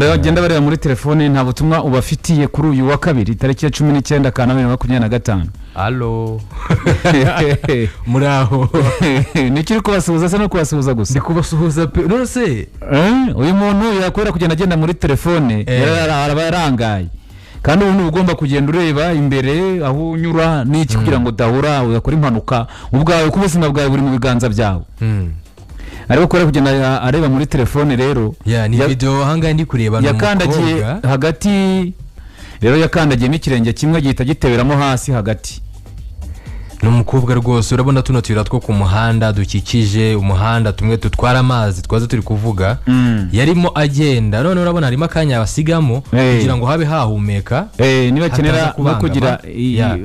Bagenda bareba muri telefone, nta butumwa ubafitiye kuri uyu wa kabiri, tariki ya 19 Kanama 2025. Alo, muri aho? Nicyo uri kubasuhuza se, no kubasuhuza gusa? Ndi kubasuhuza pe, none se? Uyu muntu yakubera kugenda agenda muri telefone, araba yarangaye, kandi ubu ugomba kugenda ureba imbere aho unyura n'iki, kugira ngo udahura udakora impanuka ubwawe, kuko ubuzima bwawe buri mu biganza byawe. Ariko kubera kugenda areba muri telefone rero, Ya, ni video ahangaha ndi kureba, ni yakandagiye umukobwa. hagati rero, yakandagiyemo ikirenge kimwe gihita giteberamo hasi hagati. Ni umukobwa rwose. Urabona tuno tuyira two ku muhanda dukikije umuhanda, tumwe dutwara amazi twaza turi kuvuga, yarimo agenda, none urabona harimo akanya basigamo kugira ngo habe hahumeka, nibakenera hataza no kubangama. kugira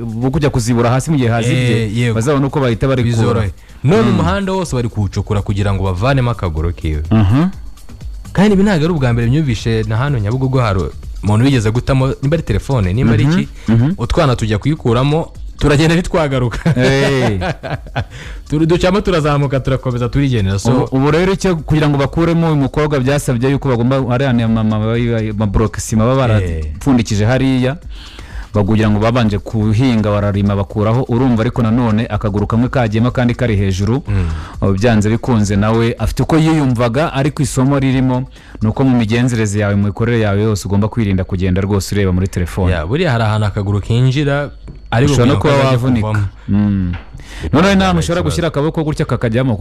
bo kujya kuzibura hasi mu gihe hazibye, bazabona uko bahita barikura. Bizorohe. None umuhanda wose bari kuwucukura kugira ngo bavanemo akaguru kiwe. Kandi ibi ntabwo ari ubwa mbere myumvishe. Na hano Nyabugogo hari umuntu wigeze gutamo, nimba ari telefone, nimba ari iki, utwana tujya kuyikuramo, turagenda ntitwagaruka. Ducamo, turazamuka, turakomeza, turigendera. So Ubu rero icyo kugira ngo bakuremo uyu mukobwa, byasabye yuko bagomba hariya amabloc ciment baba barapfundikije hariya, bakugira ngo babanje kuhinga, bararima, bakuraho. Urumva ariko nanone akaguru kamwe kagiyemo akandi kari hejuru. Byanze bikunze nawe afite uko yiyumvaga, ariko isomo ririmo ni uko mu migenzereze yawe, mu mikorere yawe yose, ugomba kwirinda kugenda rwose ureba muri telefone. Ya, buriya hari ahantu akaguru kinjira, ariko ushobora no kugira kuba ngo kazajya wavunika. kuvamo. Noneho inama ushobora Ikibazo. gushyira akaboko gutya kakajyamo.